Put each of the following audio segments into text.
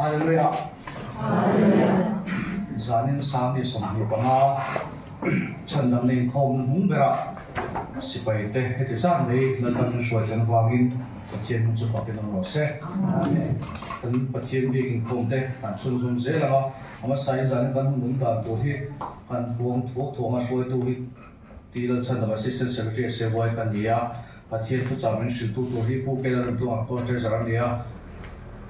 Hallelujah. Zanin sang ni 25 chhandamna inkhawm hmung berah sipai te heti zat mai Lalpan min hruai thleng avangin Pathian hming chu fakin awm rawh se. Kan Pathian biak inkhawm te kan chhunzawm zel ang a, a hmasain zanin kan hun awm dan tur hi kan buang thuak thuang a, hruaitu hi Ti Lalchhandam Assistant Secretary SAY ka ni a, Pathian thuchah min hrilhtu tur hi Pu Kela Remtluanga Khawl Treasurer a ni a.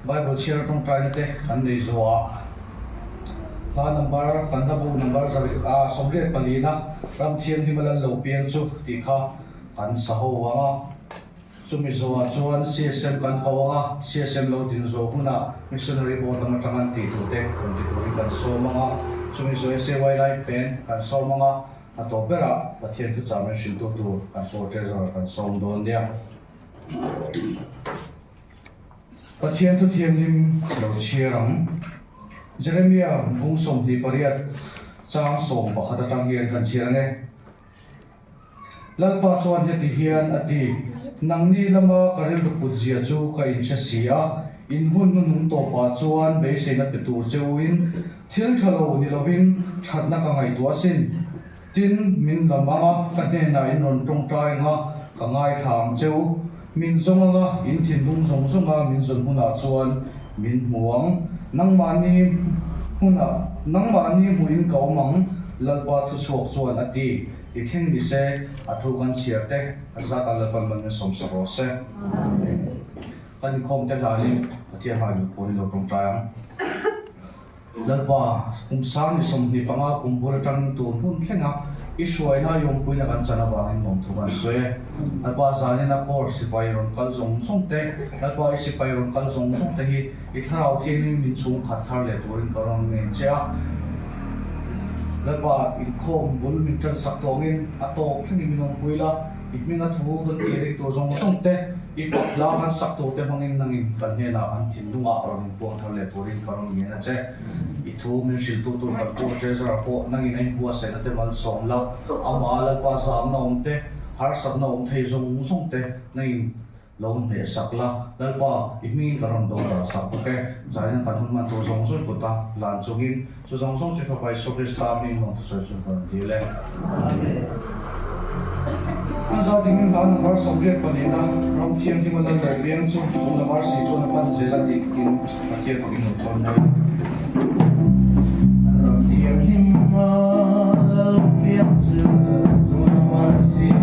Bible chhiar tawngtaina te kan nei zuah a, hla number kan hla bu number 84 na Ram Thianghlim a lal lo piang chu tih kha kan sa ho ang a. Chumi zawhah chuan CSM kan ko ang a, CSM lo din zawh hunah Missionary Board lam atang an tih tur te rawn ti turin kan sawm ang a, chumi zawh SAY Life Band kan sawm ang a, a tawp berah Pathian thuchah min hrilhtu tur kan pawl Treasurer kan sawm dawn nia. Pathian thu thianghlim lo chhiar ang. Jeremia bung 28 chang 11 atang hian kan chhiar ang e. Lalpa chuan heti hian a ti, Nangni lama ka rilru put zia chu ka inhre si a, in hun hnunung tawpah chuan beiseina pe tur che uin thil tha lo ni lovin thatna ka ngaihtuah asin. Tin, min lam ang a, ka hnenah in rawn tawngtai ang a, ka ngaithla ang che u. Min zawng ang a, in thinlung zawng zawnga min zawn hunah chuan min hmu ang. Nangmahni hmunah, nangmahni hmuhin ka awm ang, Lalpa thuchhuak chuan a ti. Ti thleng ni se, a thu kan chhiar te, a zat a Lalpan man min sawmsak rawh se. Kan inkhawm te hlanin Pathian hmai duh pawhin lo tawngtai ang. Lalpa, kum sang ni 25 kum bul atang tur hun thleng a, i hruaina i awmpuina kan chan avangin lawmthu kan sawi e. Lalpa, zanina course sipai rawn kal zawng zawng te, Lalpa i sipai rawn kal zawng zawng te hi i thlarau thianghlim min chhung khat thar leh turin ka rawn ngen che a. Lalpa, inkhawm bul min tan sak tawngin a tawk thlengin min awmpui la, i hminga thu kan tih rik tur zawng zawng te, I fak hla kan sak turte hmangin nangin kan hnenah an thinlungah rawn inpuang thar leh turin ka rawn ngen a che. I thu min hrilhtu tur kan pu Treasurer pawh nangin a inbuatsaihna te malsawm la, amah Lalpa zamna awm te, harsatna awm thei zawng zawng te nangin lo hneh sak la. Lalpa, i hmingin ka rawn dodal sak bawk e. Zanin kan hun hman tur zawng zawng kuta lan chungin chu zawng zawng chu Fapa Isua Krista hming hmang thusawi chu ka rawn dil e. A za dingin hla number 84 na ram thianghlim a lal lo piang chu chung lam arsi chuan a pan zel a tih in Pathian fakin lo chuan mai a. Ram thianghlim a lal piang chu chung lam arsi chuan a pan zel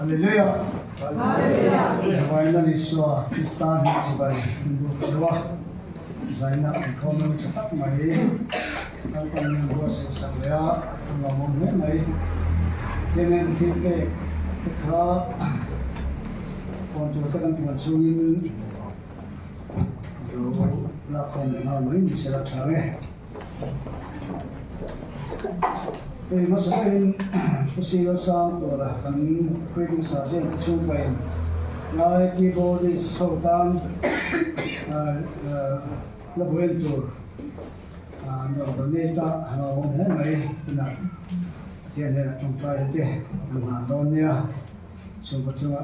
Hallelujah! Zavai Lal Isua Krista hming chibai min buk cheu a, zaina inkhawm ram tha tak mai Lalpan min buatsaih sak leh a, a lawmawm hle mai. Tiangin thil pek te kha kawn tur te kan puan chhungin lo lakkhawm leh nghal mai ni sela tha ang e. Hei hmasa berin Pu Sila Sang Tuala kan greeting sergeant te chhungkain lai keyboardist ho tan la buain tur an rawn donate a, a hlauhawm hle mai. Tunah Pathian hnenah tawngtai te an nghah dawn nia. Chhungkaw chunga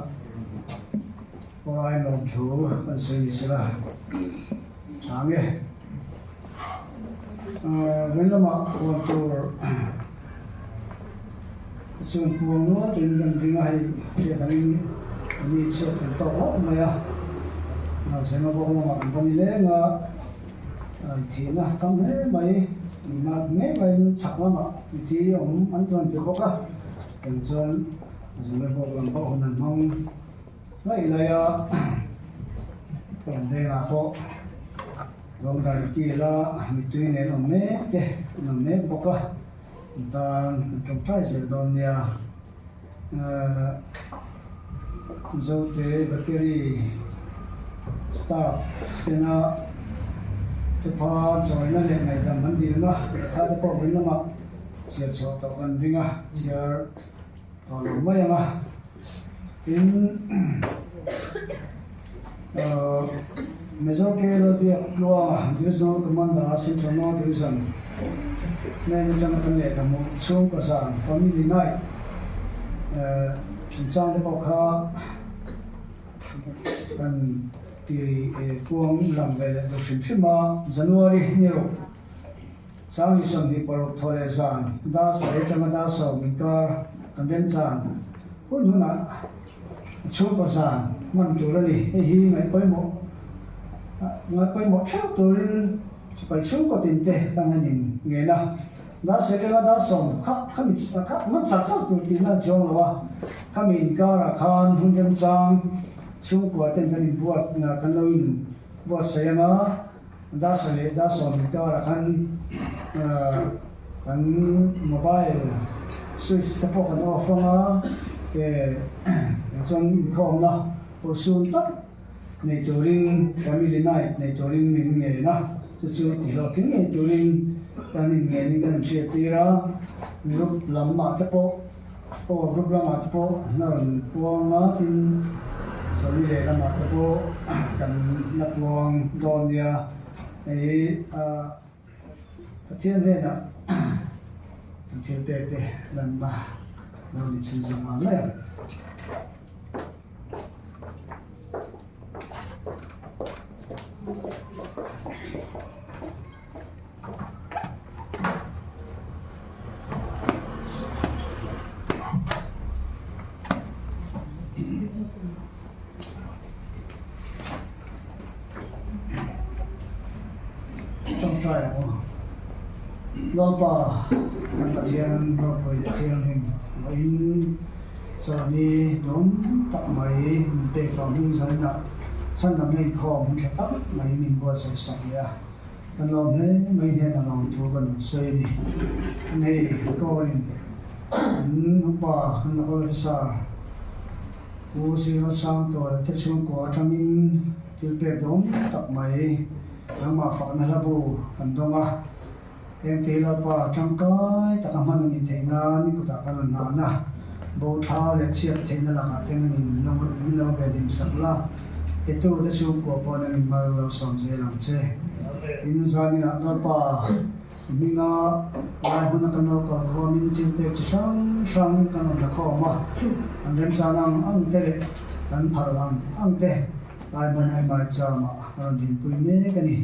Pawrai lawmthu kan sawi ni sela tha nge. Vawiin lamah huan tur chuan puang nual tuin kan ring a, hei hriat angin mi chhiat kan tawk hlauh mai a. Zema bawk lamah kan va ni leng a, thihna tam hle mai, mat ngei maiin chhak lamah mithi awm an rawn ti bawk a, eng chuan Zema bawk lam pawh hun an hmang. Ngaih laia kan vengah pawh rawngdai kila mittui nen awm mek te an awm mek bawk a, an tan kan tawngtai zel dawn nia. Zote Bakery. Staff tena thupha chawina leh ngaihdam an dilna lehkha te pawh vawiin lamah chhiar chhuah tawh kan ring a, chhiar tawh lo mai ang a. Tin, Major KL Biak Tluanga, Divisional Commander, Central North Division hnen atanga kan lehkha hmuh chhungkaw zan, Family Night, chungchang te pawh kha kan ti kuang lang ve leh duh hrim hrim a, January ni ruk Sangni 26 thaw leh zan dar sarih atanga dar sawm inkar kan remchan hun hunah a chhungkaw zan hman tur a ni. Hei hi ngaihpawimawh ngaihpawimawh theuh turin sipai chhungkaw tin te kan han in ngen a. Dar sarih atanga dar sawm kha khami kha hman char char tur tihna a chuang lo a, khami inkarah khan hun remchang chhungkua ten kan inbuat kan lo inbuatsaih ang a. Dasa leh Dasawm inkarah khan kan mobile switch te pawh kan off ang a, chuan inkhawmna urhsun tak nei turin family night nei turin min ngen a, chu chu tihhlawhtling ngei turin kan inngenin kan inhriat tir a, group lamah te pawh aw group lamah te pawh an rawn puang a, tin Sawmi leh lamah te pawh kan la puang dawn nia, hei Pathian hnenah kan thil pek te lanna lo ni chhun zawng ang mai ang. Tawngtai ang aw. Lalpa kan Pathian ropui leh thianghlim vawiin chawlhni dawm tak mai min pek vang hi zainah chhandamna inkhawm hun tha tak mai min buatsaih sak leh a. Kan lawm hle mai hian a lawm thu kan rawn sawi a ni. Hei Kawrin an upa kan local officer Pu Silo Sangtuala te chhungkua atangin thil pek dawm tak mai nangmah fakna hla bu kan dawng a. Heng te hi Lalpa tangkai taka hman a nih theih nan i kutah kan rawn hlan a, bo thla leh chhiat theihna lakah te nangin min lo ve hlim sak la, petu te chhungkua pawh nangin mal lo sawm zel ang che. Tin, zaninah Lalpa i hminga lai hmuna kan lo kal khawmin thil pek chi hrang hrang kan rawn la khawm a, kan remchan ang ang te leh kan phal ang ang te lai hmun aimai chamah a rawn dinpui mek a ni.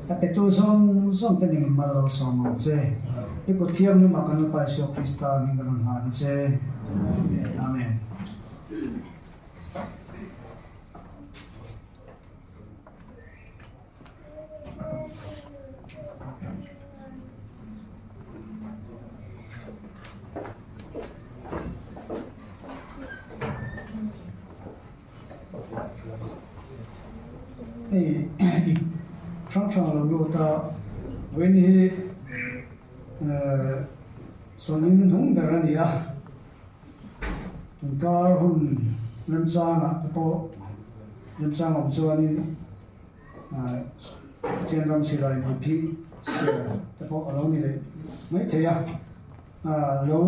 A petu zawng zawng te ning mal lo sawm ang che. I kut thianghlim ah kan Lapa Isua Krista hming ka rawn hlan a che. Amen. Hei ip hrang hrang a lo lut a, vawiin hi sawnin hnung ber a ni a, inkar hun remchangah te pawh remchang awm chuanin Pathian ram silai miphi siar te pawh a lo ni leh maithei a. Lo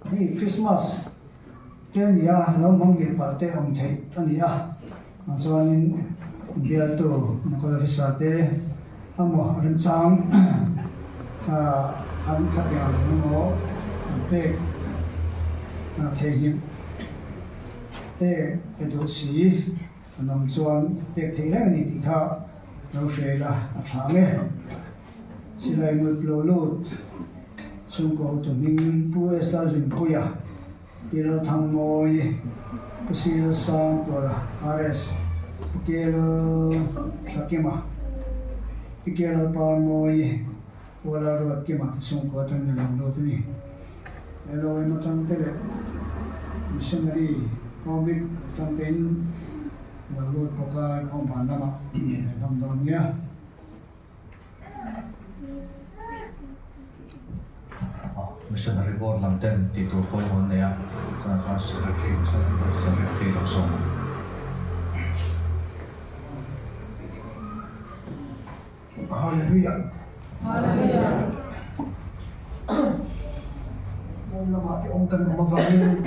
hei Christmas te a ni a, lo hmang ngil palh te awm theih a ni a, chuanin bialtu Nicola Visa te emaw remchang an khatiang ang emaw an pek theihnghilh te pe duh si an awm chuan pek theih reng a ni tih kha lo hria ila a tha ang e. Silai mut lo lut chhungkaw hotu hming Pu S Lalhlimpuia, Pi Lalthangmawi, Pu C Lalsangtuala, RS, Pu K Lalthakima, Pi K Lalparmawi, Pu Lalruatkima te chhungkaw atangin a lo lut a ni. LOM atang te leh Missionary Comic atang tein a lo lut bawk a, inkhawm van lamah ngei leh hlawm dawn nia. Missionary board lam ten tih tur pawimawh an nei a, tunah chuan secretary secretary lo sawm ang. Hallelujah. Hallelujah. Pawn lamah te awm kan awm avangin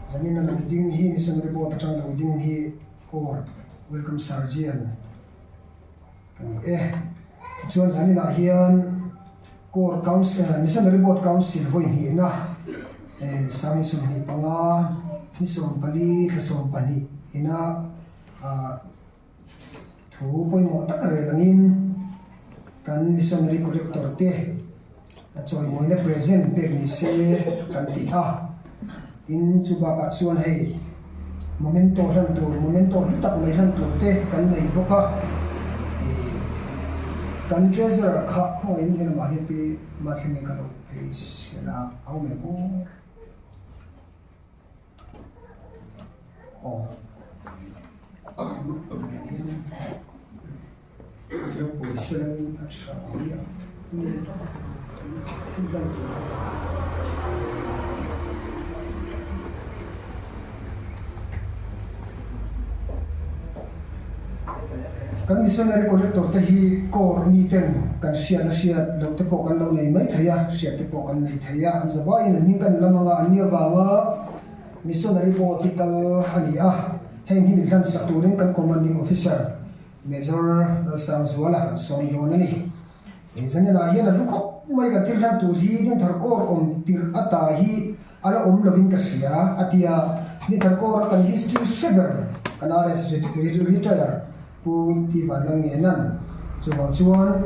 zanin a lo ding hi missionary board atang lo ding hi Court Welcome Surgeon ka ni e. Tichuan zaninah hian Court Council Missionary Board Council vawi hnihna sang 25 ni 14 thla 12 ina thu pawimawh tak rel angin kan Missionary Collector te chawimawina present pek ni se kan ti a, tin chu bakah chuan hei memento hlan tur memento hlu tak mai hlan tur te kan nei bawk a, ih kan treasurer kha khawngaihin helamah hian pi Mathlimi ka lo phei sela a awm em aw. Aw lo pawisa in a tha mai a Kan missionary collector te hi core mi ten kan hriat a hriat loh te pawh kan lo nei mai thei a, hriat te pawh kan nei thei a, an zavaiin an hming kan lam anga an nia vanga missionary board hi kal a ni a, heng hi min hlansak turin kan commanding officer Major Lalsangzuala kan sawm dawn a ni. Engzanenah hian a hlu khawp mai kan thil hlan tur hi Dinthar Corps awm tirh ata hi a la awm lovin ka hria a ti a, Dinthar Corps a kan history hre ber kan RS retire Pu Ti Vanlal Ngenan chuvang chuan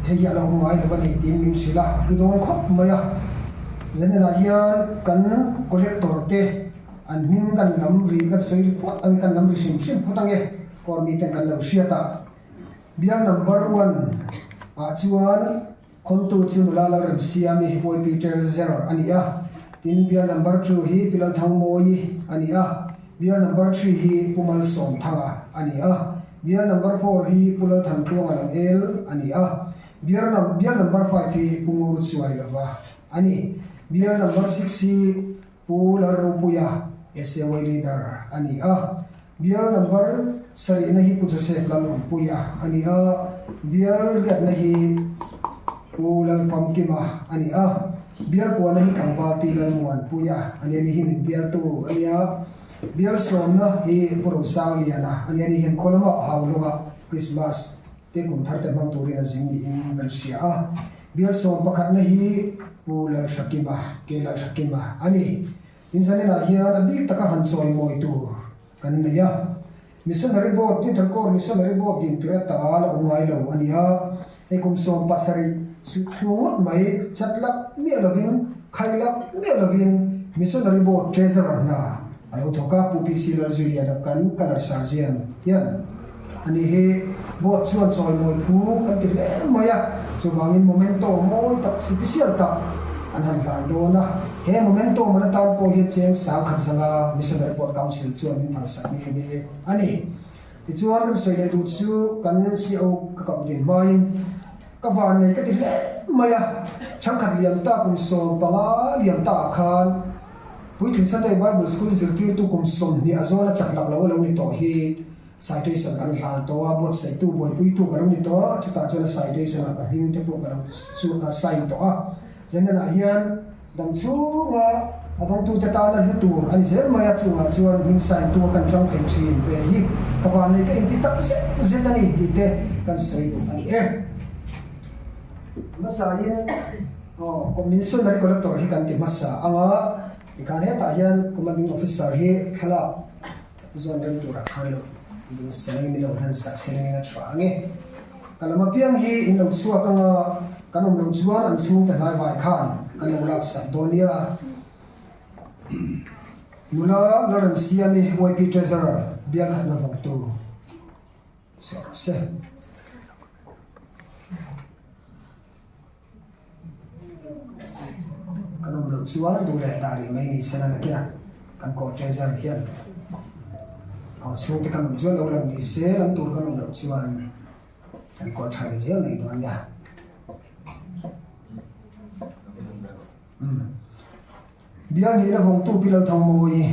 hei hi a la awm ngai lo a ni tiin min hrilh a, a hlu dawn khawp mai a. Zanenah hian kan collector te an hming kan lam ri kan sawi ri phawt ang kan lam ri hrim hrim phawt ang e, Corps miten kan lo hriat a. Bial number one ah chuan khawntu chu nula Lalremsiami YP Treasurer a ni a, tin bial number two hi Pi Lalthangmawii a ni a, bial number three hi Pu Malsawmthanga a ni a, bial number four hi Pu Lalthantluanga Langel a ni a, bial bial number five hi Pu Ngurchuailova a ni. Bial number six hi Pu Lalropuia, SAY Leader a ni a. Bial number sarihna hi Pu Joseph Lalawmpuia a ni a, bial riatna hi Pu Lalfamkima a ni a, bial kuahna hi Tlangval Ti Lalmuanpuia a ni a, ni hi min bialtu a ni a, bial sawmna hi Pu Rosangliana a ni a, ni hian khaw lamah Haulawngah Christmas te kum thar te hmang turin a zin niin kan hria a, bial sawm pakhatna hi Pu Lalthakima, Ke Lalthakima a ni. Inzanenah hian a bik taka han chawimawi tur kan nei a. Missionary Board, Intercorps Missionary Board din tir ata la awm ngai lo a ni a. Hei kum 17 chhung ngawt mai chat lak miah lovin, khai lak miah lovin Missionary Board Treasurer hna a lo thawk a, Pu PC Lalzuiliana kan Colour Sergeant hian a ni hi Board chuan chawimawi phu kan ti hle mai a, chuvangin memento mawi tak sipisial tak an han hlan dawn a. He memento man atan pawh hian cheng 10,000 zanga Missionary Board Council chuan min phalsak nghe nghe a ni. Tichuan kan sawi leh duh chu kan CO ka koh din hmain ka van nei ka ti hle mai a, thenkhat liam ta kum 15 liam ta ah khan Puitling Sunday Bible School zirtirtu kum 20 a zawn a chak lak lo a lo ni tawh hi. Citation kan hlan tawh a, buatsaihtu, buaipuitu ka lo ni tawh, chutah chuan a citation ah ka hming te pawh ka lo sign tawh a. Zenenah hian dam chhunga a dawngtute tana hlu tur a ni zel mai a, chungah chuan hming sign tu a kan chang thei thin ve hi ka vannei ka inti tak zet zet a ni tih te kan sawi duh a ni e. Hmasain aw Commissionary Collector hi kan ti hmasa ang a, tikhan hetah hian Commanding Officer hi thlalak Zawn rem turah khan lo ding seleng in lo hlan sak seleng in a tha ang e. Ka lam apiang hi in lo chhuak anga kan awm loh chuan an chhungte hlai vai khan kan lo lak sak dawn nia. Nula Lalremsiami YP Treasurer bial khatna vawngtu chhuak rawh se. Kan awm loh chuan duh leh dah rih mai ni sela nakinah kan kawr treasure hian aw chhungte kan awm chuan lo lang ni se lam tur kan awm loh chuan kan kawr tha leh zel mai dawn nia. Bial nihna vawngtu Pi Lalthangmawii.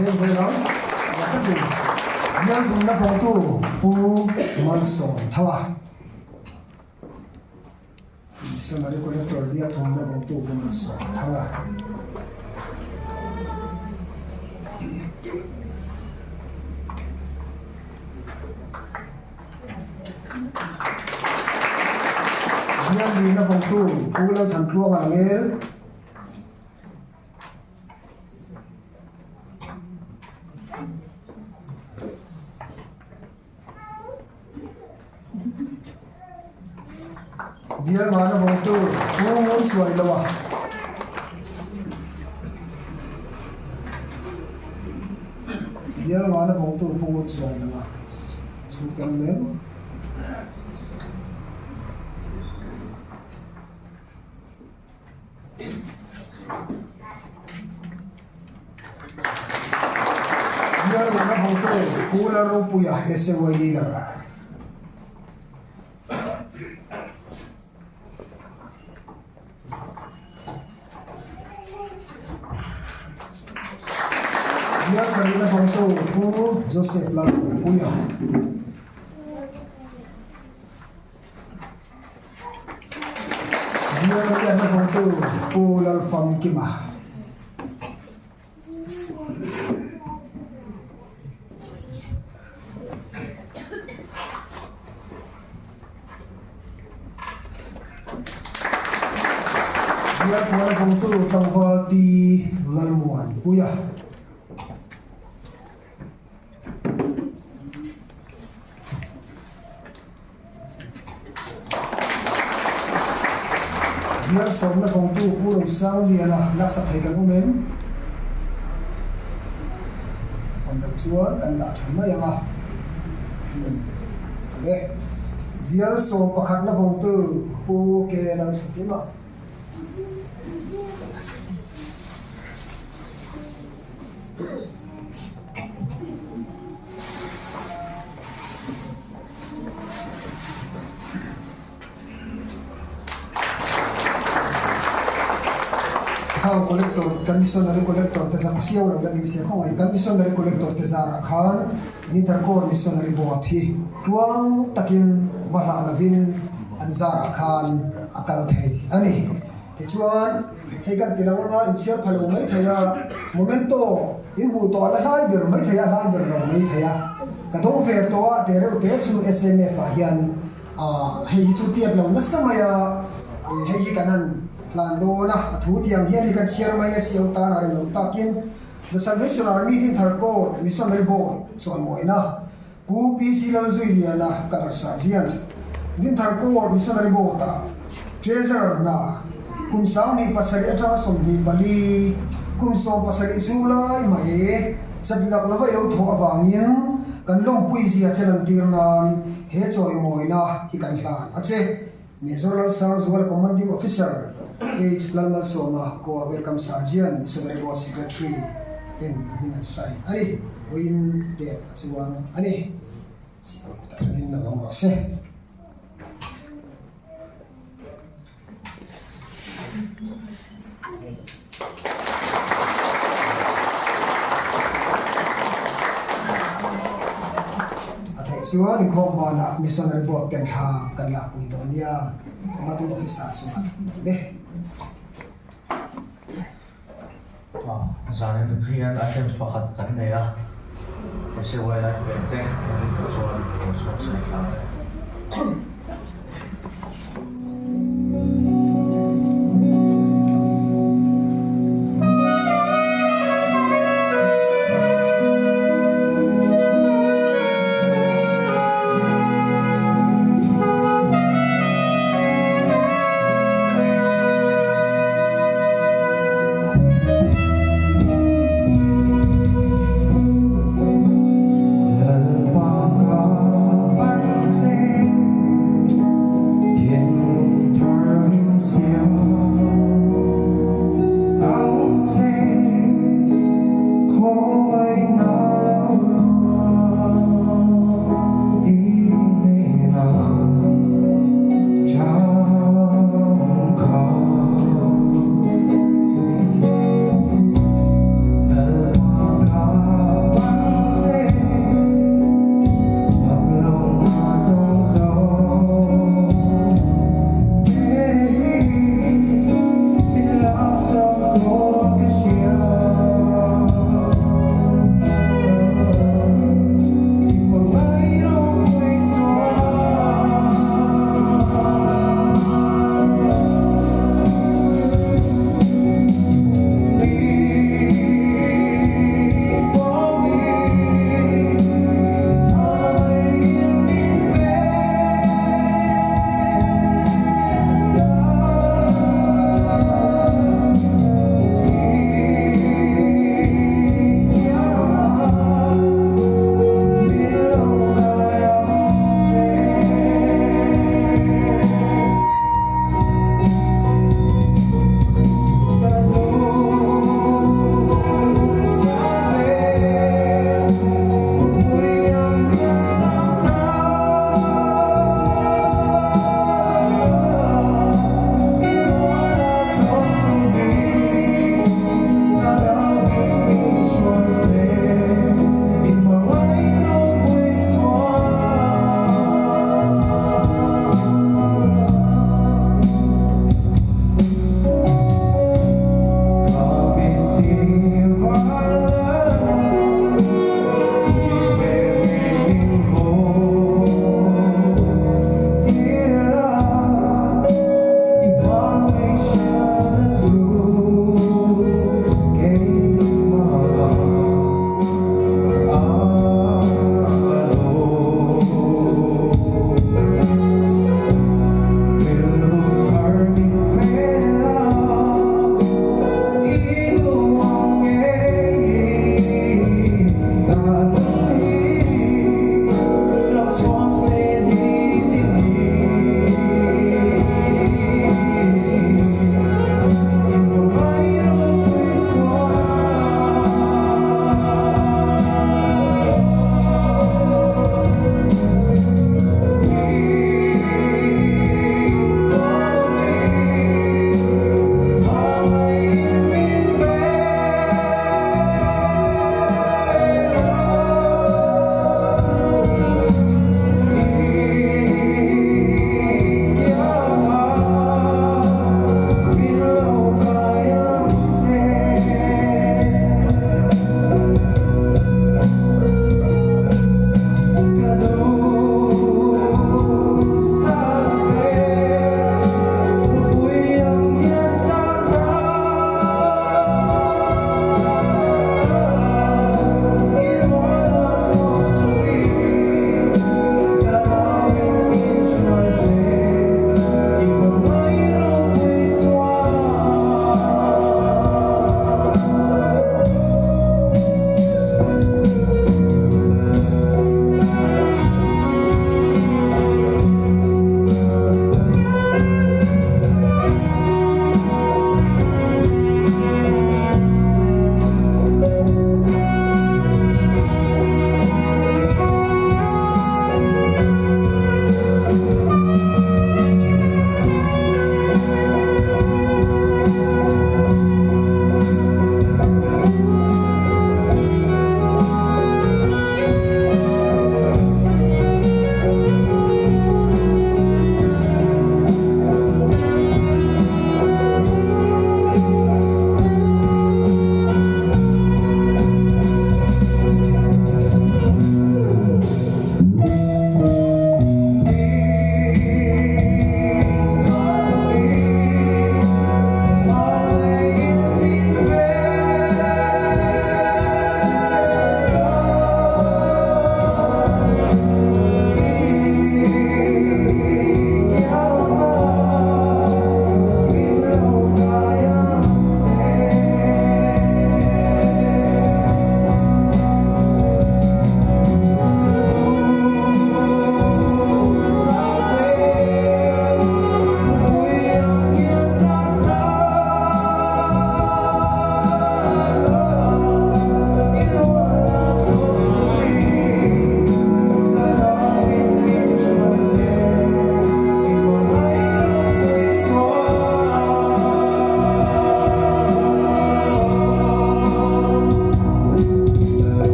Veng zel ang. Bial thumna vawngtu Pu Malsawmthanga. Missionary Collector bial thumna vawngtu Pu Malsawmthanga. Bial lina vawngtu Pu Lalthantluanga Langel. Bial ngana vawngtu Pu Ngun Suai Lo a. Bial ngana vawngtu Pu Ngun Suai Lo a. Chu kan mem. Bial ngana vawngtu Pu Lalropuia SAY Leader. Bial sarihna vawngtu Pu Joseph Lalropuia. Bial riahna vawngtu Pu Lalfamkima. Bial phuana vawngtu tlangval Ti Lalmuanpuia. Bial sawmna vawngtu Pu Rosangliana laksak thei kan awm em? Awm loh chuan kan dah tha mai ang a. Le. Bial sawm pakhatna vawngtu Pu K Lalthakima. Khang collector kan missionary collector te zak siau lo la ding sia khawngaih kan missionary collector te zarah khan Nintercore missionary board hi tluang takin va hlah lovin an zarah khan a kal thei a ni. Tichuan hei kan ti lo anga inchhiar pha lo mai thei a, Momento in hmuh tawh a la hlai ber mai thei a, hlai ber lo mai thei a. Ka dawng ve tawh a, te reuh te chu SMF ah hian hei hi chu tiat lo nasa mai a, hei hi kan han hlan dawn a, a thu tiang hian hi kan chhiar mai nge siau tan a rem lo takin The Salvation Army Dinthar Corps Missionary Board chuanmawina Pu PC Lalzuiliana Colour Sergeant, Dinthar Corps Missionary Board-ah Treasurer hna kum 27 atanga 24, kum 17 chhung lai mai chatlak lova i lo thawh avangin kan lawmpui zia che lantir nan he chawimawina hi kan hlan a che. Major Lalsangzuala Commanding Officer, H Lalmalsawma Corps Welcome Sergeant, Missionary Board Secretary ten an hming an sign a ni. Vawiin pek a chuang a ni. Sipai kutah tangin la awm rawh se. A theih chuan inkhawm banah Missionary Board ten thla kan lakpui dawn nia, Commanding Officer chuan a ti. Zanin hian items pakhat kan nei a, SAY Life Band te kan rin tawh chuan rawn chhuak se hla e. Lalpa ka ban che.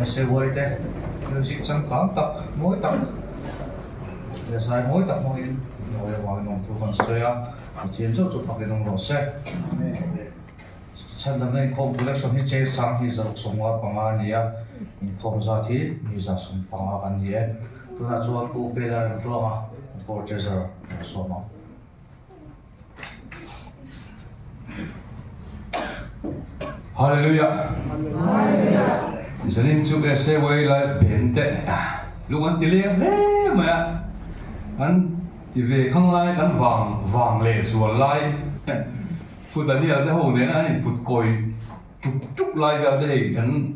SAY te music changkang tak mawi tak leh zai mawi tak hmangin Nawi avangin awm thu kan sawi a, Pathian chauh chu fakin awm rawh se. Chhandamna inkhawm collection hi cheng 10,000 175 a ni a, inkhawm zat hi 1,150 kan ni e. Tunah chuan Pu Pela Remtluanga Board Treasurer a sawm ang. Hallelujah! Zanin chu SAY Live Band te lung an ti leng hle mai a, an ti ve khang lai kan vang vang leh zual lai Pu Daniel te ho nen an input kawi tuk tuk lai vel te hei kan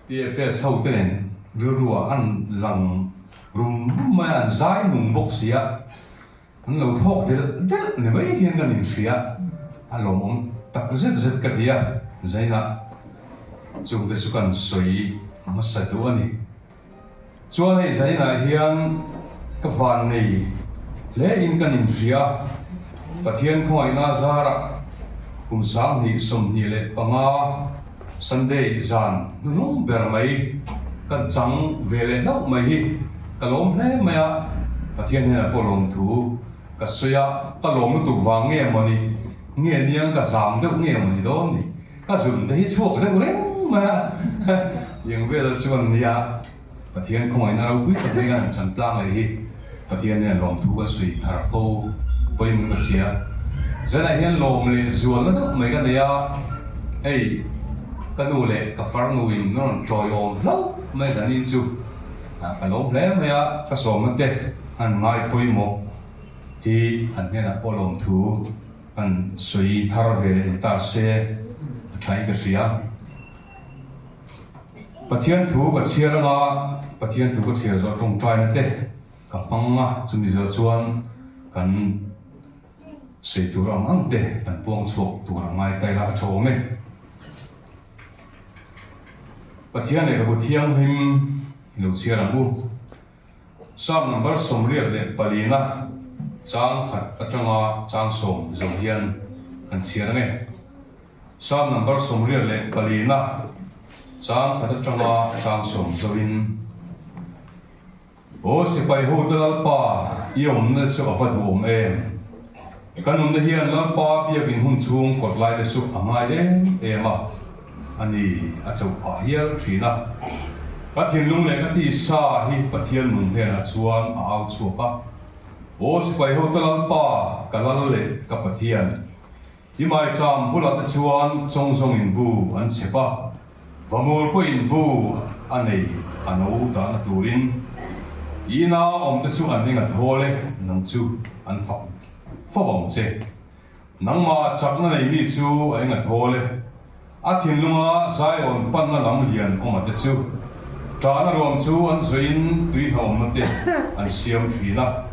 PFS ho te nen rilru ah an lang rum rum mai a, an zai nung bawk si a. An lo thlawk delh delh ni mai hian kan inhria, a lawmawm tak zet zet ka ti a, Zaina chungte chu kan sawi hmasa duh a ni. Chuan hei Zaina hian ka van nei hle in kan inhria, Pathian khawngaihna zarah kum 2025 Sunday zan hnuhnung ber mai kan chang ve leh hlauh mai hi ka lawm hle mai a, Pathian hnenah pawh lawmthu ka sawi a, ka lawm lutuk vang nge mawni nge niang ka zam deuh nge mawni dawn ni, ka zun te hi chhuak deuh reng mai a, tiang vel chuan nia Pathian khawngaihna ropui tak mai kan han chan tlang leh hi Pathian hian lawmthu kan sawi thar fo pawimawh ka hria. Zanah hian lawm leh zualna deuh mai ka nei a, hei ka nu leh ka farnu in rawn tawiawm hlauh mai zanin chu ka lawm hle mai a, ka sawmna te an ngai pawimawh hi an hnenah pawh lawmthu kan sawi thar ve leh ta se a thain ka hria. Pathian thu ka chhiar anga Pathian thu ka chhiar zawh tawngtaina te ka hmang a, chumi zawh chuan kan sawi tur ang ang te kan puang chhuak tur a ngai ta ila a tha awm e. Pathian lehkhabu thianghlim i lo chhiar ang u. Psalm number 84 na chang khat atanga chang sawm zawng hian kan chhiar ang e. Psalm number 84 na chang khat atanga chang sawm zoin, Aw sipai hote Lalpa, i awmna chu a va duhawm em? Ka nunna hian Lalpa biakin hun chhung kawt lai te chu a ngai em em a, a ni a choh phah hial thin a. Ka thinlung leh ka tisa hi Pathian nung hnenah chuan a au chhuak a, Aw sipai hote Lalpa, ka lal leh ka Pathian, I maicham bulah te chuan chawngzawngin bu an chhep a, vamur pawhin bu a nei a no dahna turin. I ina awm te chu an enga thawl e, nang chu an fak fo ang che. Nangmah chakna nei mi chu a enga thawl e, a thinlunga Zion panna lam lian awma te chu. Ṭahna ruam chu an zuiin tui hnawmna te an siam ṭhin a,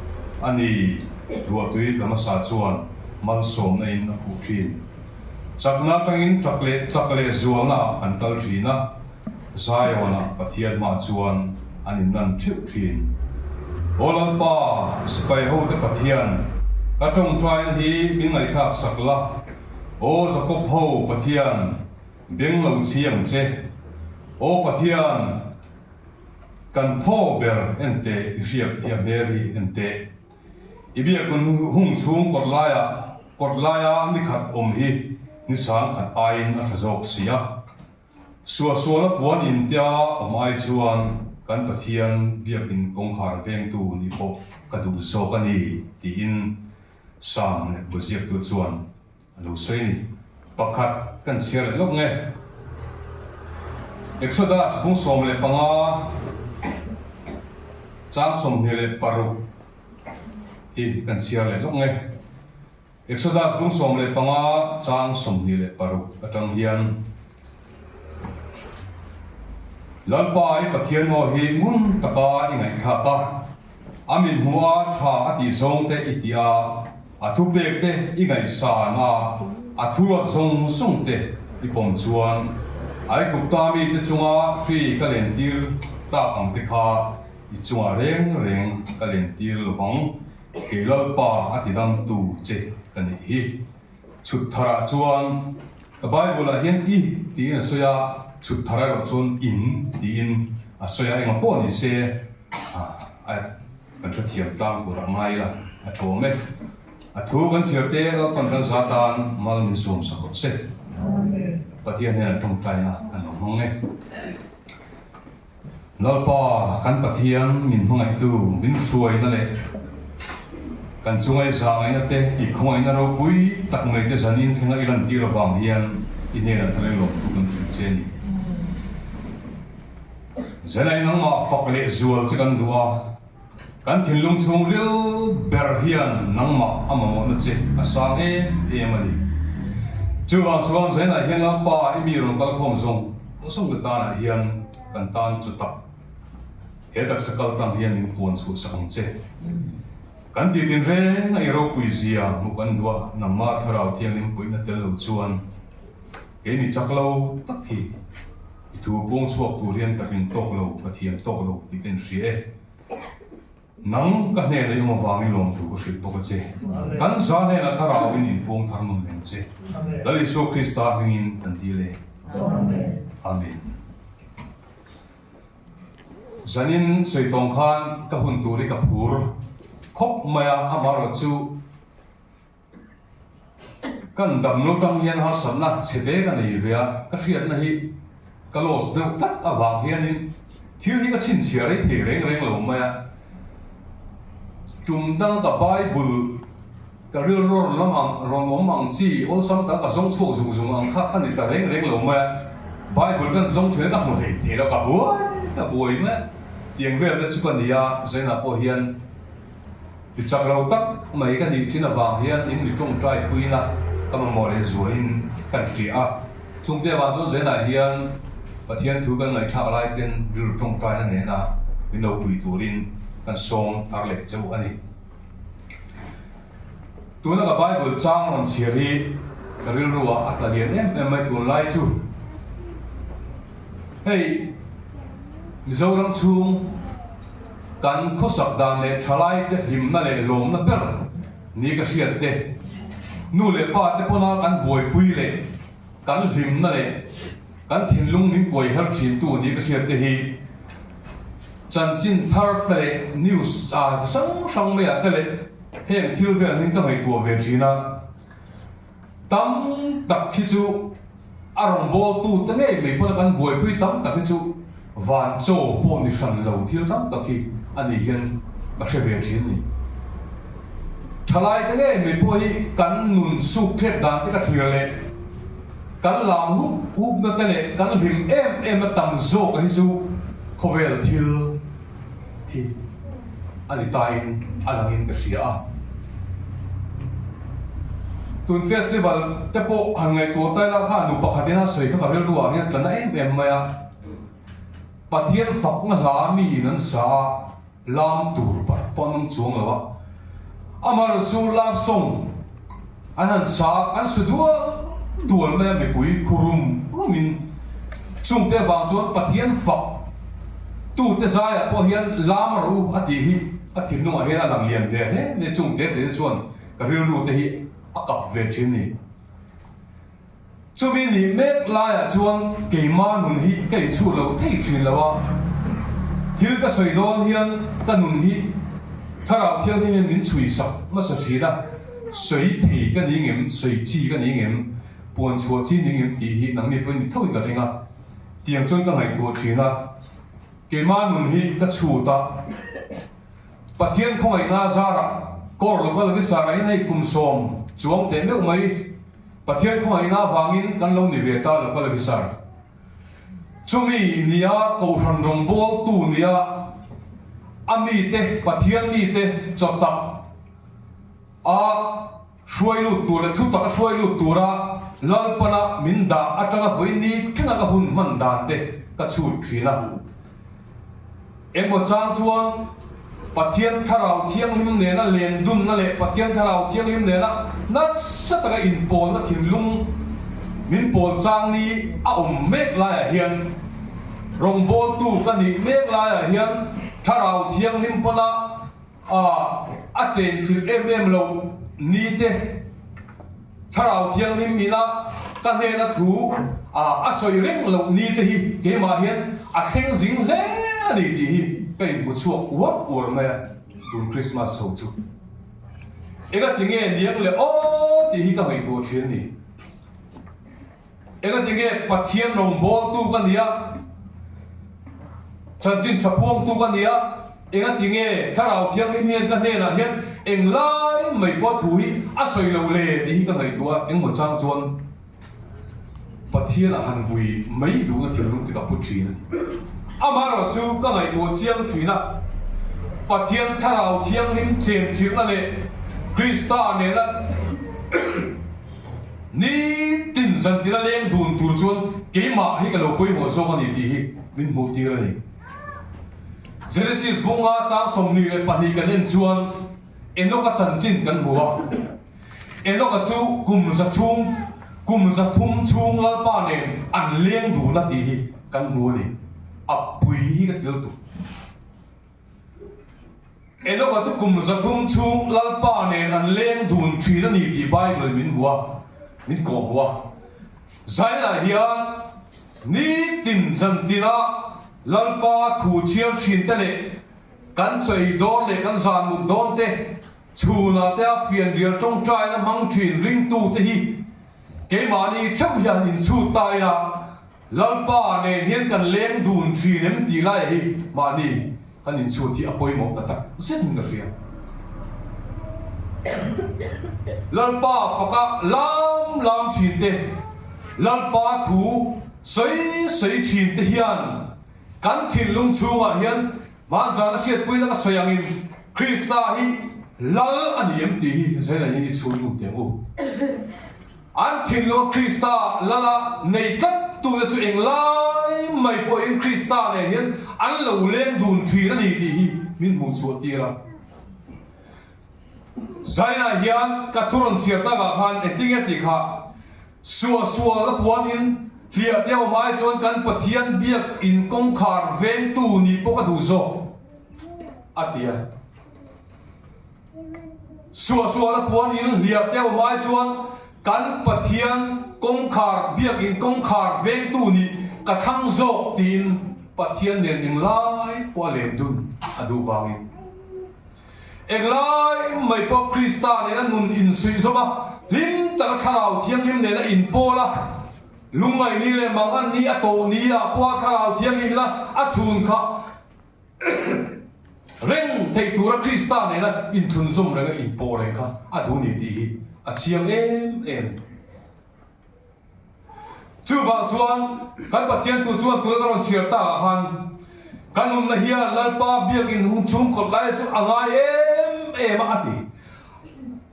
a ni, ruahtui tla hmasa chuan malsawmna in a khuh thin. Chakna atangin chak leh chak leh zualna ah an kal thin a, Zion ah Pathian hmah chuan an inlan theuh thin. Aw Lalpa, sipai hote Pathian, ka tawngtaina hi min ngaihthlak sak la, Aw Jakob ho Pathian, beng lo chhi ang che. Aw Pathian, kan thaw ber en teh, i hriak tih a hmel hi en teh. I biakun hung chhung kawt laiah kawt laia ni khat awm hi ni sang khat aiin a tha zawk si a. Suahsualna puan intia awm ai chuan kan Pathian biakin kawngkhar vengtu nih pawh ka duh zawk a ni, tiin Psalm lehkhabu ziaktu chuan a lo sawi a ni. Pakhat kan chhiar leh lawk nge? Exodus bung 15 chang 26 hi kan chhiar leh lawk nge? Exodus bung 15 chang 26 atang hian Lalpa i Pathian aw hi ngun taka i ngaihthlak a, a min hmuh a tha a tih zawng te i ti a, a thupek te i ngaihsan a, a thuruat zawng zawng te i pawm chuan Aigupta mite chunga hri ka lentir tak ang te kha i chungah reng reng ka lentir lovang, kei Lalpa a tidamtu che ka nih hi. Chhut tharah chuan. Ka Bible ah hian i tiin a sawi a, chhut thar erawh chuan in tiin a sawi a, engah pawh ni se a kan hrethiam tlang tur a ngai ila a tha awm e. A thu kan chhiar te Lalpan kan za tan mal min sawm sak rawh se. Pathian hnenah tawngtaina an lo hmang e. Lalpa kan Pathian min hmangaihtu min hruaina leh kan chungai zahngaihna te i khawngaihna ropui tak mai te zanin thlenga i lantir avang hian i hnenah thar lawm thu kan hrilh che a ni. Zenai nangmah fak leh zual che kan duh a, kan thinlung chhung ril ber hian nangmah a mamawhna che a sang em em a ni. Chuvang chuan Zenai hian Lalpa i mi rawn kalkhawm zawng zawng te tanah hian Kan tan chu tak. He taksa kal tlang hian min puan chhuah sak ang che. Kan tih tin reng a i ropui zia hmuh kan duh a, nangmah Thlarau Thianghlim puihna tel lo chuan kei mi chak lo tak hi i thu puang chhuak tur hian ka hlim tawk lo, ka thiam tawk lo tih ka inhria e. Nang ka hnena i awm avangin lawmthu ka hrilh bawk a che. Kan za hnena Thlarauin inpuang thar nawn reng che. Lal Isua Krista hmingin kan dil e. Amen. Zanin sawi tawng khan ka hun tur hi ka phur khawp mai a, amaherawh chu kan dam lo tang hian harsatna chhe ve ka nei ve a, ka hriatna hi ka loss deuh tlat avang hianin thil hi ka chhinchhiah rei thei reng reng lo mai a. Tum danga ka Bible ka rilru rawn lam ang rawn awm ang chi awlsam tak ka zawng chhuak zung zung ang kha ka ni ta reng reng lo mai a. Bible kan zawng thin a ka hmu thei thei lo ka buai ka buai mai a. Tiang vel te chu ka ni a, Zainah pawh hian. Ti chak lo tak mai ka nih thin avang hian in mi tawngtai puina ka mamawh leh zualin kan hria a. Chungte avang chuan Zenah hian Pathian thu kan ngaihthlak lai ten rilru tawngtaina nena min lo pui turin kan sawm thar leh chauh a ni. Tuna ka Bible chang rawn chhiar hi ka rilru ah a tla lian em em mai tunlai chu. Hei Mizoram chhung kan khawsak dan leh thalai te hlimna leh lawmna ber ni ka hriat te, nu leh pa te pawna kan buaipui leh kan hlimna leh kan thinlung min kuai her thintu ni ka hriat te hi chanchin thar te leh news ah chi hrang hrang maiah te leh heng thil vel hin ka ngaihtuah ve thin a. Tam tak hi chu a rawngbawltu te ngei mai pawh kan buaipui tam tak hi chu van chaw pawh ni hran lo thil tam tak hi a nih hian ka hre ve thin ni. Thalai te ngei mai pawh hi kan nun suk thlek dan te ka thlir leh kan lam hup hup na te leh kan hlim em em na tam zawk hi chu khawvel thil hi a ni tain a langin ka hria a. Tun festival te pawh han ngaihtuah ta ila kha nu pakhatin a sawi kha ka rilru ah hian tla na em em mai a. Pathian fakna hla miin an sa a, lam tur bar pawh an awm chuang lo a. Amaherawhchu chu love song An han sa, an su dual dual mai a mipui khu rum rumin. Chungte avang chuan Pathian fak tute zaiah pawh hian lam rawh u a tih hi a thinlungah hian a lang lian ve hle mai. Chungte te chuan ka rilru te hi a kap ve thin ni. Chumi nih mek laiah chuan keima nun hi ka inchhuh lo thei thin lo a, thil ka sawi dawn hian ka nun hi Thlarau Thianghlim hian min chhui sak hmasa thin a, sawi thei ka ni ngem, sawi chi ka ni ngem, puan chhuah chi ni ngem tih hi nangni pawhin mi thoin ka ring a, tiang chuan ka ngaihtuah thin a, keima nun hi ka chhut a, Pathian khawngaihna zarah kawr local officer ah hian hei kum sawm chuang teh meuh mai. Pathian khawngaihna avangin kan lo ni ve ta lo ka la visar. Chumi nia Kohhran rawngbawltu nia a mite, Pathian mite chaw tak a hruai lut tur leh thutak a hruai lut tura Lalpana min dah atanga vawi ni thleng a ka hun hman dan te ka chhut thin a. Emaw chang chuan Pathian Thlarau Thianghlim nena len dunna leh Pathian Thlarau Thianghlim nena nasa taka inpawlna thinlung min pawl chang ni a awm mek laiah hian, rawngbawltu ka nih mek laiah hian Thlarau Thianghlim pawna a chenchilh em em lo ni te, Thlarau Thianghlim ina. ka hnena thu a sawi reng loh ni te hi keimah hian a thleng zing hle a ni tih hi ka inhmu chhuak uar uar mai a, tun Krismas chho chu. Engati nge niang le aw tih hi ka ngaihtuah thin a ni. Engati nge Pathian rawngbawltu ka nia, chanchin tha puangtu ka nia, engati nge Thlarau Thianghlim hian ka hnenah hian englai mai pawh thu hi a sawi lo le tih hi ka ngaihtuah a, engmaw chang chuan Pathianah han vui mai duhna thinlung te ka pu thin a ni. Amaherawh chu ka ngaihtuah chiang thin a, Pathian Thlarau Thianghlim chenchilhna leh Krista nena Nitin zantina leng dun tur chuan keimah hi ka lo pawimawh zawk a ni tih hi min hmuh tir a ni. Genesis bunga chang 22 kan en chuan Enoka chanchin kan hmu a. Enoka chu kum za chhung, kum 300 chhung Lalpa nen an leng dun a tih hi kan hmu a ni. A pui hi ka til tuk. Enoka chu kum 300 chhung Lalpa nen an leng dun thin a ni tih Bible min hmu a, min kawh hmu a. Zainah hian nitin zantina Lalpa thu chhiar thin te leh kan chawi dawn leh kan zan mut dawn te, chhunah te a fianrial tawngtaina hmang thin ringtu te hi keimahni theuh hian inchhut ta ila, Lalpa nen hian kan leng dun thin em tih lai hi mahni kan inchhut hi a pawimawh ta tak zet in ka hria. Lalpa faka lam lam thin te, Lalpa thu sawi sawi thin te hian kan thinlung chhungah hian hmanzana hriatpuina ka sawi angin Krista hi Lal a ni em tih hi Zela hian i chhun lut teh u. An thinlunga Krista lala nei tlat tute chu englai mai pawhin Krista nen hian an lo leng dun thin a ni tih hi min hmuh chhuah tir a. Zainah hian ka thu rawn chhiar takah khan engtinge tih kha suahsual a puanin hliah te awm ai chuan kan Pathian biak in kawngkhar vengtu nih pawh ka duh zawk a ti a. Suahsual a puan in hliah te awm ai chuan kan Pathian kawngkhar biakinn kawngkhar vengtu nih ka thlang zawk tiin Pathian nen englai pawh a lem dun a duh vangin englai mai pawh Krista nena nun insuihzawm a, hlim taka Thlarau Thianghlim nena inpawl a, lungngaihni leh manganni a tawh ni ah pawh a Thlarau Thianghlimna a chhun kha Reng theih tura Krista nena inthlunzawm renga inpawh reng kha a duh ni tih hi a chiang em em. Chuvang chuan kan Pathian thu chuan tuna ka rawn chhiar tak ah khan kan nunna hian Lalpa biakin hun chhung kawt lai chu a ngai em em a a ti.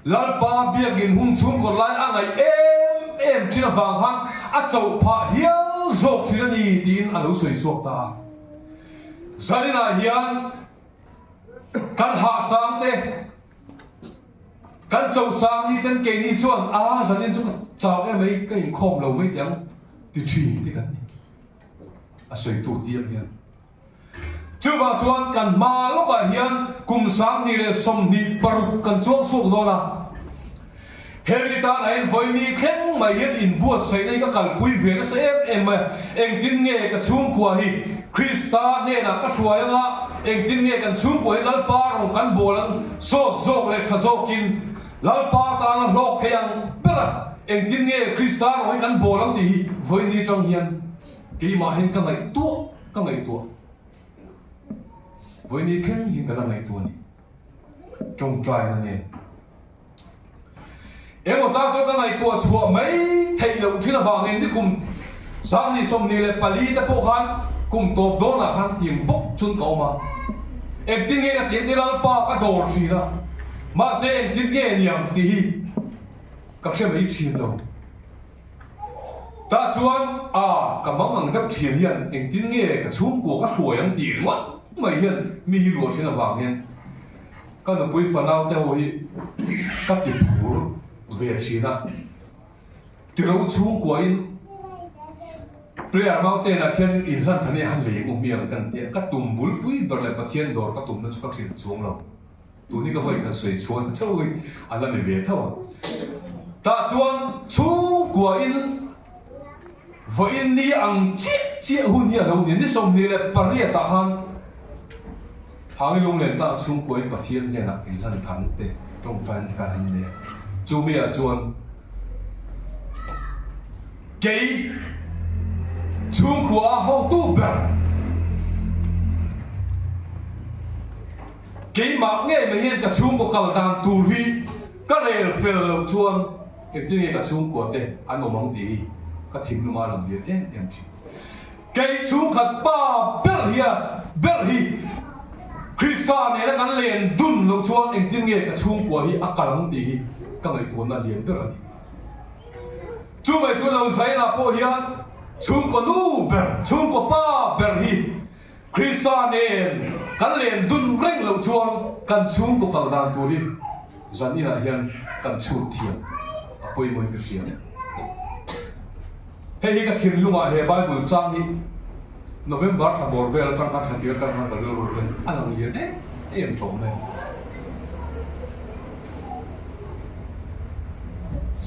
Lalpa biakin hun chhung kawt lai a ngaih em em thin avang khan a chauh phah hial zawk thin a ni tiin a lo sawi chhuak ta a. Zaninah hian kan hah chang te, kan cho chang ni ten keini chuan a zanin chu ka chau em mai, ka inkhawm lo mai teh ang ti thin te kan ni. A sawitu tiam hian. Chuvang chuan kan hma lawkah hian kum 2026 kan chuang chhuak dawn a. Hemi tan a in vawimi thleng mai hian inbuatsaihna hi ka kalpui ve nasa em em mai a, engtin nge ka chhungkua hi Krista hnenah ka hruai anga, engtin nge kan chhungkua hi Lalpa rawng kan bawl ang sawt zawk leh tha zawkin Lalpa tana hlawk thei ang ber a, engtin nge Krista rawng hi kan bawl ang tih hi vawini tang hian keimah hian ka ngaihtuah ka ngaihtuah vawini thleng hian ka la ngaihtuah a ni. Tawngtaina nen. Emaw chang chuan ka ngaihtuah chhuah mai theih loh thin avangin nikum 24 te pawh khan kum tawp dawnah khan tiang bawk chuan ka awm a. Engtin nge ka tih ang Lalpa ka dawr thin a, mahse engtin nge niang tih hi ka hre mai thin lo. Tah chuan a ka mang ang deuh thin hian engtin nge ka chhungkua ka hruai ang tih ringawt mai hian mi hi ruah thin avang hian Ka nupui fanau te ho hi ka ti phur ve thin a, tiro chhungkuain prayer mountain ah khian inhlan than hi han lei u hmiang kan tia, ka tum bulpui ber leh Pathian dawr ka tumna chu ka hrilh chuang lo, tun hi ka vawi khat sawi chhuan chauh hi a la ni ve tho a. Tah chuan chhungkuain. Vawiin ni ang chiah chiah hun hi a lo ni. Ni 28 ah khan Hangi Lunglen tlang chhungkuain Pathian hnenah inhlan than te tawngtain te khan an nei a. Chumi ah chuan kei chhungkua a hotu ber keimah ngei mai hian ka chhungkaw kal dan tur hi ka rel fel loh chuan Engtin nge ka chhungkua te an awm ang tih hi ka thinlung a lang lian em em thin. Kei chhungkhat pa ber hi a ber hi Krista nena kan len dun loh chuan engtin nge ka chhungkua hi a kal ang tih hi ka ngaihtuahna lian ber a ni. Chu mai chuan lo Zaina pawh hian chhungkaw nu ber, chhungkaw pa ber hi Krista nen kan len dun reng loh chuan kan chhungkaw kal dan tur hi zan inah hian kan chhut thiam a pawimawhin ka hria. Hei hi ka thinlungah he Bible chang hi November thla bawr vel atang khan thla tir atang khan ka rilru hian a lang lian em em tawh mai.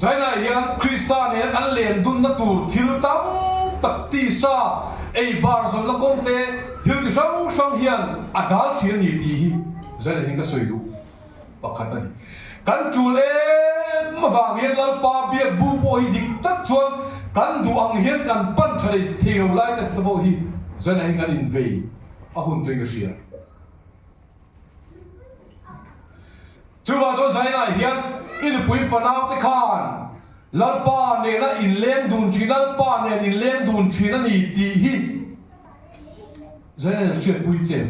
Zainah hian Krista nena kan len dunna tur thil tam tak tisa ei bar zawlhna kawng te thil ti hrang hrang hian a dal thin a ni tih hi Zainah hian ka sawi duh pakhat a ni. Kan tul em avang hian Lalpa biak bu pawh hi dik tak chuan kan duh ang hian kan pan tha leh thei lo lai tak te pawh hi Zainah hian kan invei a hun tuin ka hria. Chuvang chuan Zainah hian i nupui fanau te khan Lalpa nena inleng dun thin, Lalpa nen inleng dun thin a ni tih hi Zainah hian hriatpui che.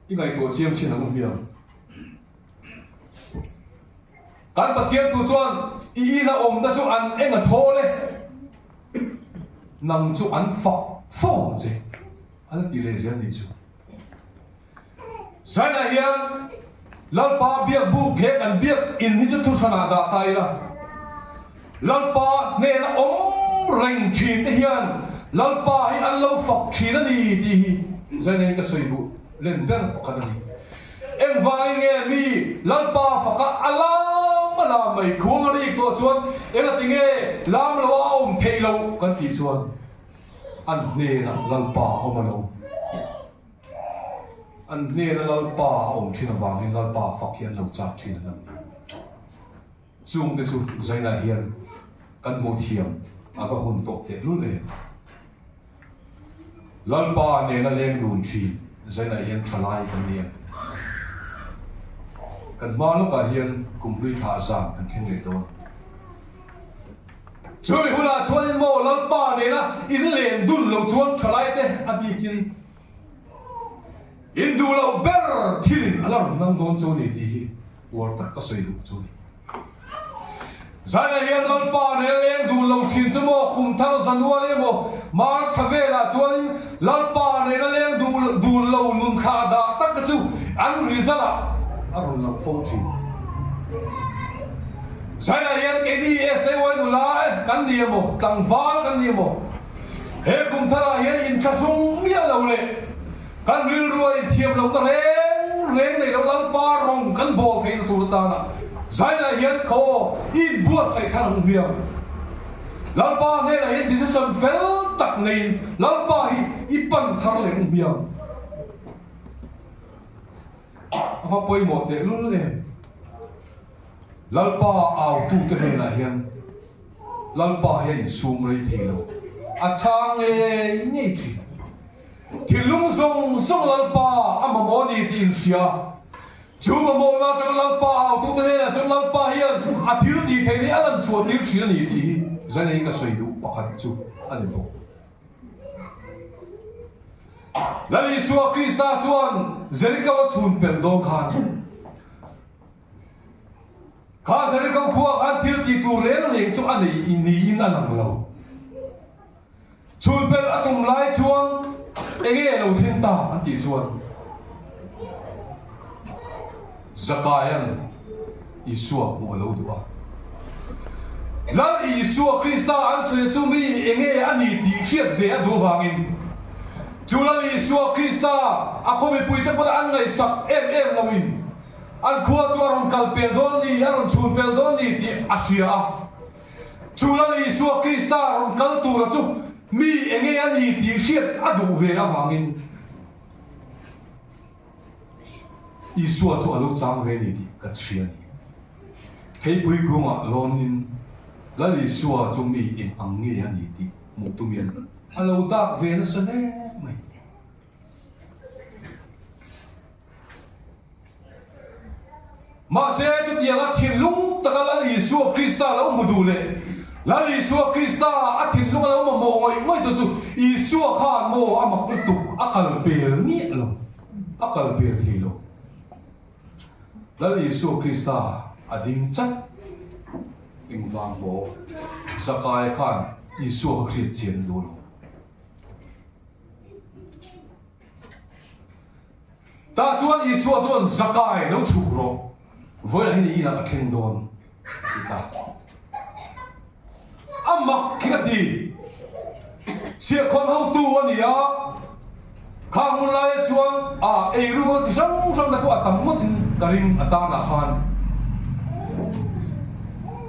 I ngaihtuah chiang chin ang u hmiang. Kan Pathian tu chuan i ina awmna chu an eng a thawl e. Nang chu an fak fo ang che, a la ti leh zel nih chu. Zainah hian Lalpa biak buk he kan biak in hi chu thu hranah dah ta ila, Lalpa hnena awm reng thin te hian Lalpa hi an lo fak thin a ni tih hi Zainah hian ka sawi duh len ber pakhat a ni. Engvangin nge mi Lalpa faka a lam a lam mai khuang a rik tawh chuan engati nge lam lo a awm theih loh kan tih chuan an hnenah Lalpa a awm a lo. An hnena Lalpa a awm thin avangin Lalpa fak hi an lo chak thin a lo ni. Chungte chu Zainah hian kan hmuh thiam a va hun tawh tehlul em. Lalpa nena leng dun thin Zainah hian thalai kan ni em. Kan hma lawkah hian kumhlui thlah zan kan thleng leh dawn. Chumi hunah chuanin maw Lalpa nena in len dun lo chuan thalaite a bikin in duh loh ber thilin a la rawn nang dawn chu a ni tih hi Uar tak ka sawi duh chu ni. Zaina hian Lalpa nen leng dun lo thin chu maw kum thar January emaw March thla velah chuanin Lalpa nena leng dun lo nun thlah dah tak te chu an result ah a rawn lang fo thin. Zaina hian keini SAY nula kan ni emaw tlangval kan ni emaw he kum tharah hian inthlahrung miah lo leh Kan rilru a inthiam lohna reng reng nei lo Lalpa rawng kan bawl theihna tur atana Zainah hian ka aw i inbuatsaih thar ang hmiang. Lalpa hnenah hian decision fel tak neiin Lalpa hi i pan thar leh ang hmiang. A va pawimawh tehlul em. Lalpa autute hnenah hian Lalpa hi a insum rei thei lo. A chhang ngei ngei thin. Thinlung zawng zawng Lalpa a mamawh a ni tih in hria. Chu mamawhna atanga Lalpa a autute hnenah chuan Lalpa hian a thil tih theih hi a lan chhuah tir thin a ni tih hi Zainei ka sawi duh pakhat chu a ni bawk. Lal Isua Krista chuan Jeriko a chhun pelh dawn khan kha Jeriko khua khan thil tih tur reng reng chu a nei niin a lang lo. Chhunpelh a tum lai chuan enge lo thleng ta an tih chuan Zakaia'n Isua hmuh a lo duh a. Lal Isua Krista an sawi chu mi enge a ni tih hriat ve a duh vangin chu Lal Isua Krista a khaw mipuite pawh an ngaihsak em em loin. An khua chu a rawn kal pel dawn a ni, a rawn chhun pel dawn a ni tih a hria a. Chu Lal Isua Krista rawn kal tura chu mi enge a ni tih hriat a duh ve avangin Isua chu a lo chang ve a ni tih kan hria a ni. Theipui kungah lawnin Lal Isua chu mi eng ang nge a ni tih hmuh tumin a lo dak ve nasa hle mai. Mahse, chutianga thinlung taka Lal Isua Krista lo hmu duh leh Lal Isua Krista a thinlung a lo mamawh ngawih ngawih tu chu Isua khan maw a mak lutuk a kal pel miah lo, a kal pel thei lo. Lal Isua Krista a ding chat engvang maw Zakaia khan Isua kha hriat chian a duh lo. Tah chuan Isua chuan, Zakai, lo chhuk rawh, vawilah hian i inah ka thleng dawn, a ti ta. A mak khi ka ti. Chhiahkhawn hotu a ni a, khang hun laia chuan a eiru chi hrang hrang te pawh a tam ngawtin ka ring a tanah khan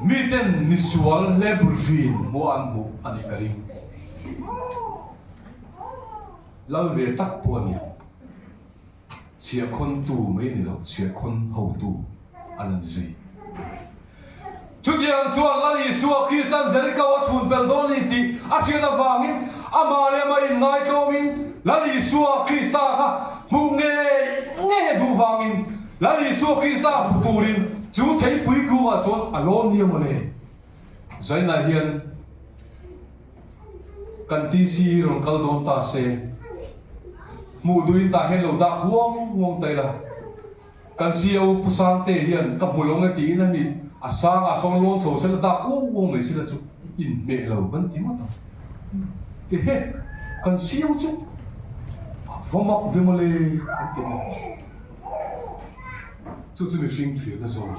miten misual hlebur hrin hmuh an hmuh a nih ka ring. Lal ve tak pawh a ni ang. Chhiahkhawntu mai a ni lo, chhiahkhawn hotu a la ni zui. Chutiang chuan Lal Isua Kristan Jeriko a chhun pel dawn a ni tih a hriat avangin amah leh amah inngaitawmin Lal Isua Krista kha hmuh ngei ngei a duh vangin Lal Isua Krista hmu turin chu theipui kungah chuan a lawn nia mawle. Zainah hian kan TC hi rawn kal dawn ta se, hmuh duhin tah hian lo dak huang huang ta ila, kan CEO Pu Sangte hian ka hmu lo nge tiin a ni a sangah sawn lawn chho sela dak uang uang mai sela chu inhmeh lo kan ti ngawt ang. Ehe, kan CEO chu a va mak ve mawle kan ti ang. Chu chu mihring thirna zawng.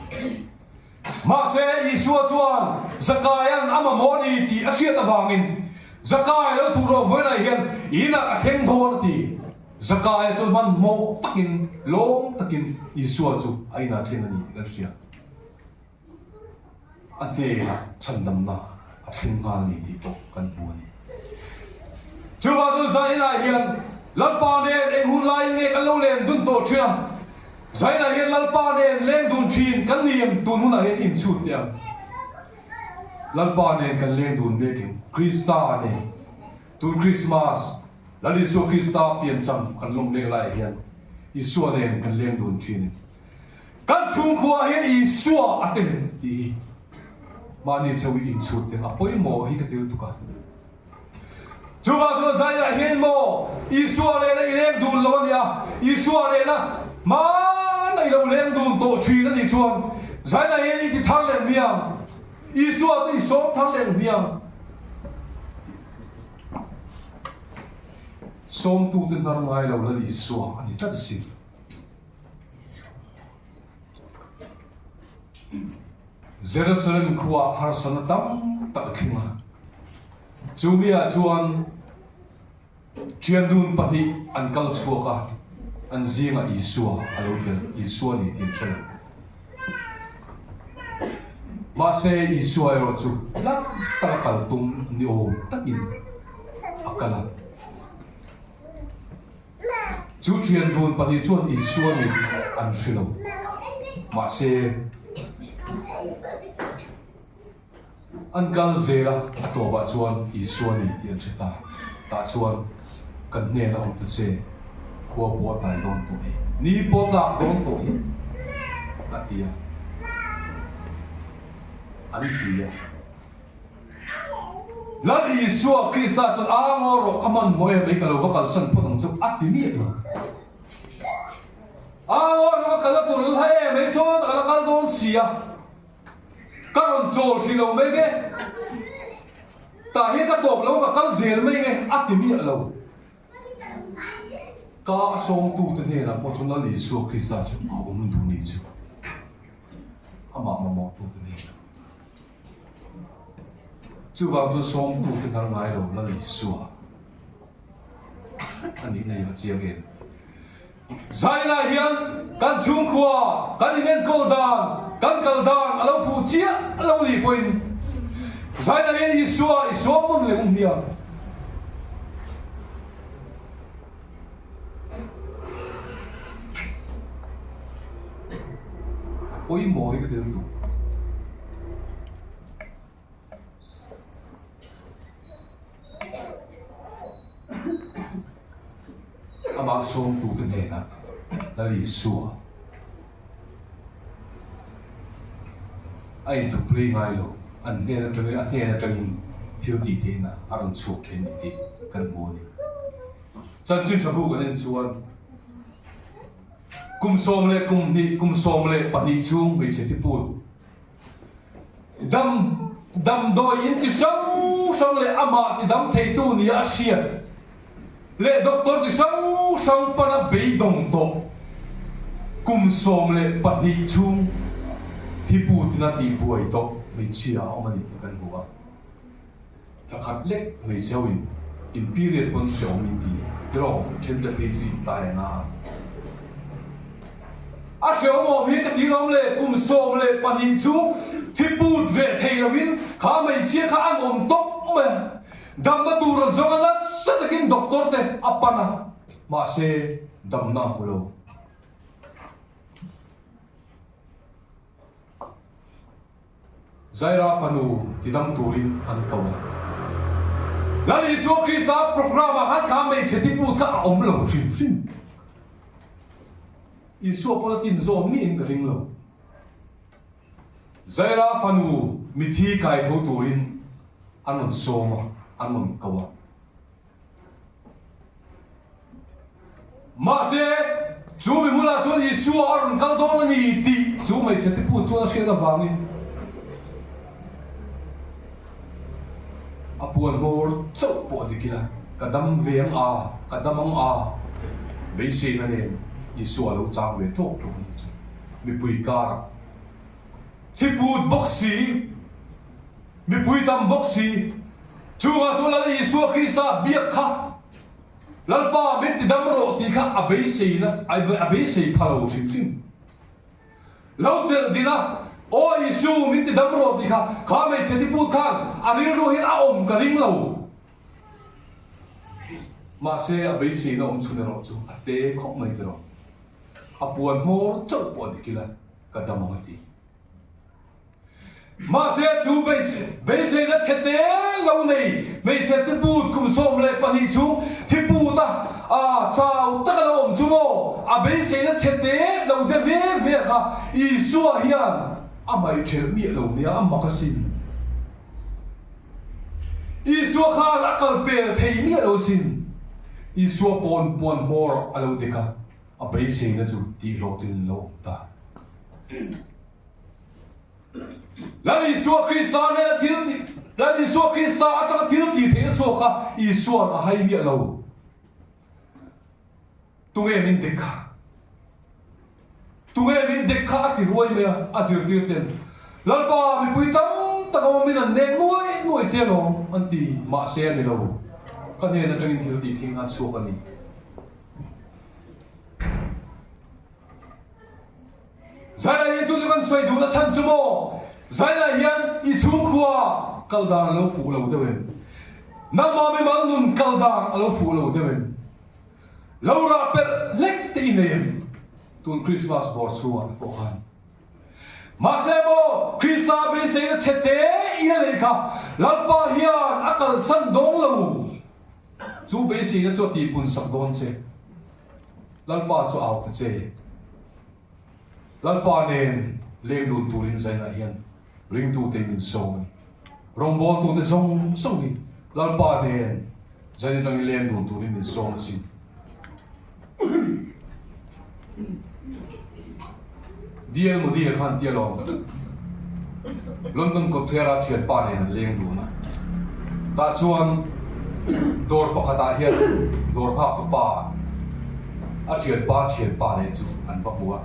Mahse, Isua chuan Zakaia'n a mamawh a ni tih a hriat avangin, Zakai lo chhuk rawh vawiinah hian inah a thleng dawn a ti. Zakaia chu hmanhmawh takin, lawm takin Isua chu a inah thleng a ni tih kan hria. A hnenah chhandamna a thleng nghal a ni tih pawh kan hmu a ni. Chuvang chuan zaninah hian Lalpa nen eng hun laiin nge kan lo len dun tawh thin a? Zainah hian Lalpa nen leng dun thin kan ni em? Tun hunah hian inchhut teh ang. Lalpa nen kan leng dun mek em? Krista nen. Tun Krismas, Lal Isua Krista piancham kan lawm lek laiah hian Isua nen kan leng dun thin em? Kan chhungkhua hian Isua a tel em? Tih hi mahni cheu i inchhut teh ang. A pawimawh hi ka ti lutuk a. Chuvang chuan Zainah hian maw Isua lehna i leng dun lo a nia, Isua lehna hmana i lo leng dun tawh thin a nih chuan Zainah hian i ti thar leh hmiang, Isua chu i sawm thar leh hmiang. Sawmtute hnar ngai lo Lal Isua a ni tlat asin. Jerusalem khuaah harsatna tam tak a thleng a. Chu miah chuan thiandun pahnih an kal chhuak a, an zingah Isua a lo tel, Isua ni tih an hre lo. Mahse, Isua erawh chu hla taka kal tum ni awm takin a kal a. Chu thiandun pahnih chuan Isua ni tih an hre lo. Mahse, An kal zel a, a tawpah chuan Isua ni tih an hre ta. Tah chuan kan hnena awm ta che, khua pawh a tlai dawn tawh hi, ni pawh a tlak dawn tawh hi, a ti a. An ti a. Lal Isua Krista chuan, A ngaw rawh, ka hmanhmawh em mai, ka lo va kalsan phawt ang chu, a ti miah lo. A ngaw rawh, ka kal a tur la em mai chuan ka la kal dawn si a. Ka rawn chawl hrih lo mai nge? Tah hian ka tawp lo, ka kal zel mai nge? A ti miah lo. Ka a sawngtute hnenah pawh chuan Lal Isua Krista chu a awm duh nih chu. Amah mamawhtute hnenah. Chuvang chuan sawngtute hnar ngai lo Lal Isua a nihna hi va chiang em? Zainah hian kan chhungkhua, kan inenkawl dan, kan kal dan a lo fuh chiah lo nih pawhin Zainah hian Isua i suam nawn leh um hian a pawimawh hi ka ti lutuk. Amah sawmtute hnenah Lal Isua a inthup rei ngai lo, an hnen atangin a hnen atangin thil tih theihna a rawn chhuak thin ni tih kan hmu a ni. Chanchin tha bu kan en chuan kum 12 kum 12 chhung hmeichhe thiput Dam, damdawi in chi hrang hrang leh amah ti dam theitu nia a hriat leh doctor chi hrang hrang pana beidawng tawh kum 12 chhung thiput ina tihbuai tawh hmeichhia a awm a ni tih kan hmu a. Thla khat lek hmeichhe ho in in period pawn hreawm in ti tiraw then te phei chu in tai a na a. A hreawm awm hi ka ti lawm le kum 12 chu thiput ve thei lo in kha hmeichhia kha an awm tawp mai a, damna tur a zawng a nasa takin doctor te a pan a mahse damna a hmu lo. Zaira fanu tidam turin an ko a. Lal Isua Krista programme ah khan kha hmeichhe tiput kha a awm lo hrim hrim. Isua pawn a tin zawm miin ka ring lo. Zaira fanu mithi kai tho turin an rawn sawm a, an rawn ko a. Mahse, chu mi hmunah chuan Isua a rawn kal dawn a ni tih chu hmeichhe te put chuan a hriat avangin a puan hmawr chauh pawh a dik ila, Ka dam ve ang a, ka dam ang a, beiseina nen Isua a lo chang ve tawk tawk a nih chu. Mipui karah thiput bawk si. Mipui tam bawk si. Chungah chuan Lal Isua Krista biak kha Lalpa min ti dam rawh tih kha a beiseina a beisei pha lo hrim hrim. Lo chelh din a, Aw Isu min ti dam rawh tih kha kha hmeichhe tiput khan a rilru hian a awm ka ring lo. Mahse a beiseina awm chhun erawh chu a te khawp mai tiraw. A puan hmawr chauh pawh a dik ila ka dam ang a ti. Mahse chu beiseina chhe te lo nei hmeichhe te put kum 12 chhung thi put a a chau taka lo awm chu maw a beiseina chhe te lo de ve ve kha Isua hian a hmaihthelh miah lo nia a mak asin. Isua khan a kal pel thei miah lo asin. Isua pawn puan hmawr a lo dek a, a beiseina chu tihhlawhtlin lo awm ta. Lal Isua Krista nena thil tih Lal Isua Krista atanga thil tih theihna chhuak kha Isua'n a hai miah lo. Tunge min dek kha? Tunge min dek kha a ti ruai mai a, a zirtir ten. Lalpa, mipui tam tak awm in an nek nuai nuai che alawm an ti, mahse a ni lo. Ka hnen atangin thil tih theihna a chhuak a ni. Zainah hian chu chu kan sawi duhna chhan chu maw? Zainah hian i chhungkua kal dan a lo fuh lo deuh em? Nangmah mimal nun kal dan a lo fuh lo deuh em? Lo rah pelh hlek te i nei em? Tun Krismas bawr chhungah te pawh khan. Mahse maw, Krista beiseina chhe te i a nei kha Lalpa hian a kalsan dawn lo. Chu beiseina chu a tihpun sak dawn che. Lalpa chu au ta che. Lalpa nen leng dun turin zainah hian ringtute min sawm a ni. Rawngbawltute zawng zawng hi Lalpa nen zain atangin leng dun turin min sawm asin. DL Modi a khan tia lawm. London kawtthera thianpa nen an leng dun a. Tah chuan dawr pakhatah hian dawr nghak tu pa a thianpa thianpa nen chu an va hmu a.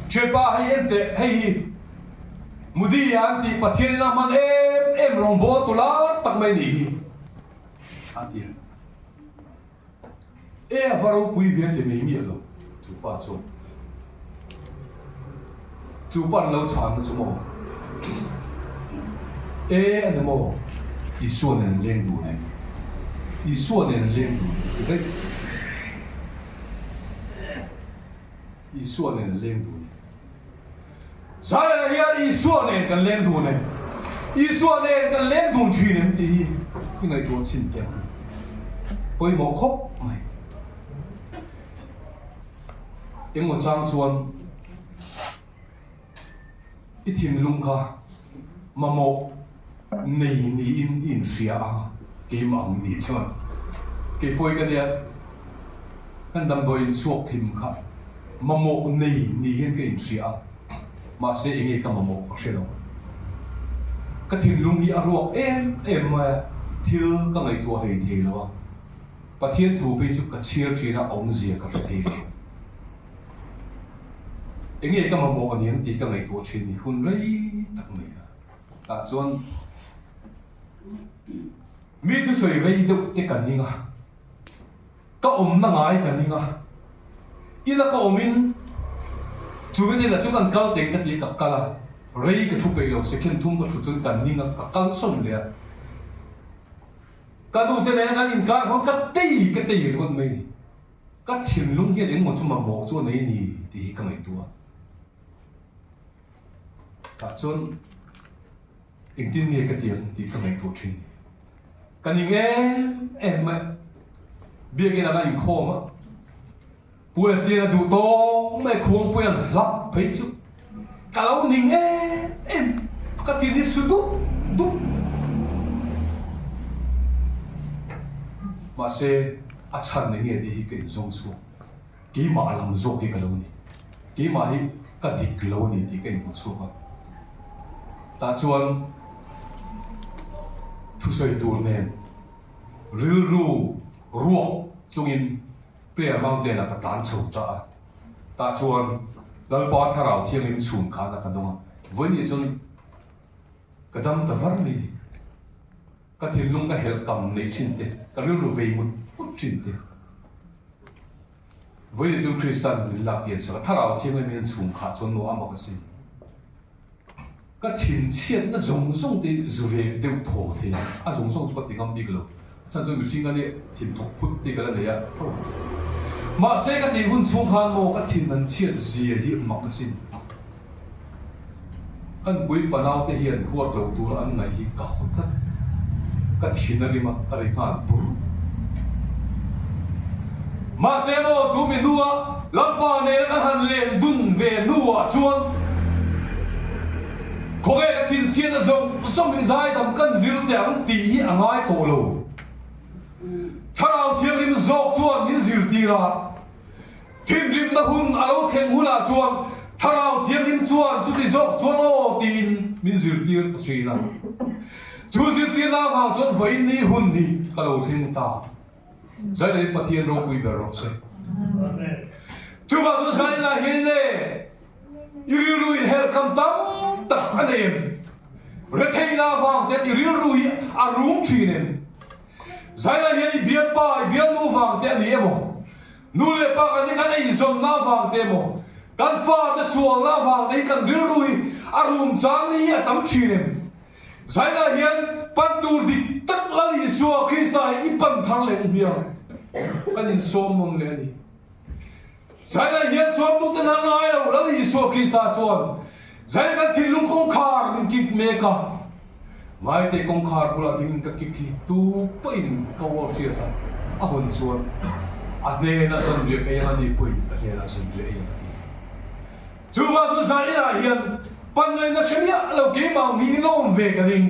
Thianpa hei en teh hei hi Modi a an tih Pathian in a hman em em rawngbâwl tu lar tak mai nih hi a ti a. E a va ropui ve ti mai miah lo. pa chuan. Chu pan lo chhanna chu maw? E a ni maw? Isua nen an leng dun em? Isua nen an leng dun em? Ti daih. Isua nen an leng dun em? Zaiah hian Isua nen kan leng dun em? Isua nen kan leng dun thin em tih hi i ngaihtuah chhin teh ang. Pawimawh khawp mai. Engmaw chang chuan i thinlung kha mamawh nei niin i inhria a, keimah ang i nih chuan kei pawh hi ka nia kan damdawi inchhuak hlim kha mamawh nei ni hian ka inhria a, mahse enge ka mamawh ka hre lo. Ka thinlung hi a ruak em em mai a, thil ka ngaihtuah hlei thei lo a. Pathian thu phei chu ka chhiar thin a awmzia ka hre thei lo. Enge ka mamawh a niang tih ka ngaihtuah thin ni hun rei tak mai a. Tah chuan mi thusawi rei deuh te ka ning a, ka awmna ngai ka ning a, ila ka awmin chu hnenah chuan an kal teng ka ti ka kal a, rei ka thu peih lo second thum ka thu chuan ka ning a, ka kal sawn leh a. Ka nu te nena kan inkar khawn ka tei ka tei ringawt mai ni. Ka thinlung hian engmaw chu mamawh chu a nei ni tih hi ka ngaihtuah a. Tah chuan engtin nge ka ti ang tih ka ngaihtuah thin ni. Ka ning em em mai. Biakin a la inkhawm a. Pu Eslian a duh tawk mai khuangpui an hlap phei chu ka lo ning em em ka thin hi su dup dup. Mahse a chhan eng nge tih hi ka inzawng chhuak. Keimah lam zawk hi ka lo ni. Keimah hi ka dik lo a ni tih ka inhmu chhuak a. Tah chuan thusawi tur nen rilru ruak chungin Prayer Mountain ah ka tlan chho ta a, tah chuan Lalpa Thlarau Thiangin chhun khan a ka dawng a, vawiin chuan ka dam ta var mai ni. Ka thinlung ka helh kam nei thin te, ka rilru vei mut mut thin te. Vawiin chuan Krista'n min lak pian sak a, Thlarau Thianghlim in chhun khah chuan maw a mak asin. Ka thinchhiatna zawng zawng te hi zu reh deuh thaw thei a, a zawng zawng chu ka ti ngam bik lo. A chhan chuan mihring a nih thin thawk phut te ka la nei a tho. Mahse ka tih hun chhung khan maw ka thin an chhiat zia hi mak asin. Ka nupui fanau te hian huat lo tur an ngaih hi ka haw tlat. Ka thin a rim a, ka ri nghal bur. Mahse maw chu mi hnua Lalpa nena kan han len dun ve hnuah chuan khawvel a thinchhiatna zawng zawng hi zaidam kan zir teh ang tih hi a ngai tawh lo. Thlarau Thianghlim zawk chuan min zirtir a, thinrimna hun a lo thleng hunah chuan Thlarau Thianghlim chuan chuti zawk chuan aw tiin min zirtir ta thin a. Chu zirtirna avang chuan vawiin ni hun hi ka lo thleng ta. Zailei Pathian ropui ber rawh se. Chuvang chu Zailei hian le i rilru in helhkam tam tak a nei em? Retheihna avang ten i rilru hi a rum thin em? Zailei hian i bialpa, i bialnu vang te a ni emaw? Nu leh pa kan ni kan eizawnna avang te emaw? Kan fate sualna avang te hi kan rilru hi a rum chang ni hi a tam thin em? Zainah hian pan tur dik tak Lal Isua Krista hi i pan thar leh hmiang kan insawm nawn leh a ni. Zainah hian sawmtute hna ngai lo Lal Isua Krista chuan Zaina kan thinlung kawngkhar min kik mek a, ngaite kawngkhar bulah ding ka kik hi tu pawhin ka aw hriat a, a hawn chuan a hnenah zanriah ka eng a ni pawhin ka hnenah zanriah eng a ti. Chuvang chu Zainah hian pan ngaihna hre miah lo keimah mi in a awm ve ka ring.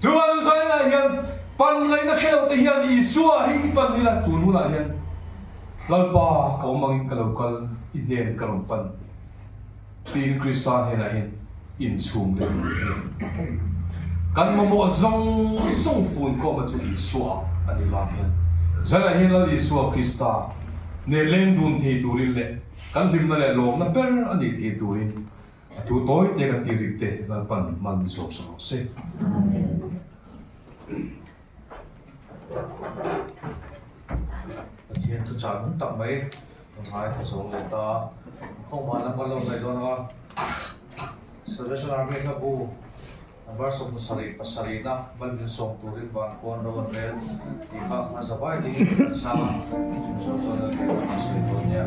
Chuvang chu Zainah hian pan ngaihna hre lo te hian Isua hi i pan ila tun hunah hian Lalpa ka awm angin ka lo kal i hnen ka rawn pan tiin Krista hnenah hian inchhung leh min pek. Kan mamawh zawng zawng funkhawmna chu Isua a ni vang hian Zainah hian Lal Isua Krista nen leng dun thei turin leh Kan hlimna leh lawmna ber a nih thei turin a thu tawi te kan tih rik te Lalpan hman zawk sa rawh se. Pathian thuchah nung tak mai. Ka ngaithla zo leh ta. Khawmah lam kan lo ngaih dawn a, Salvation Army hla bu number 77 na mal min sawm turin van khuan ro an rel tih kha a za vai dingin kan sa a, chu chuan a lehlam a sawi dawn nia.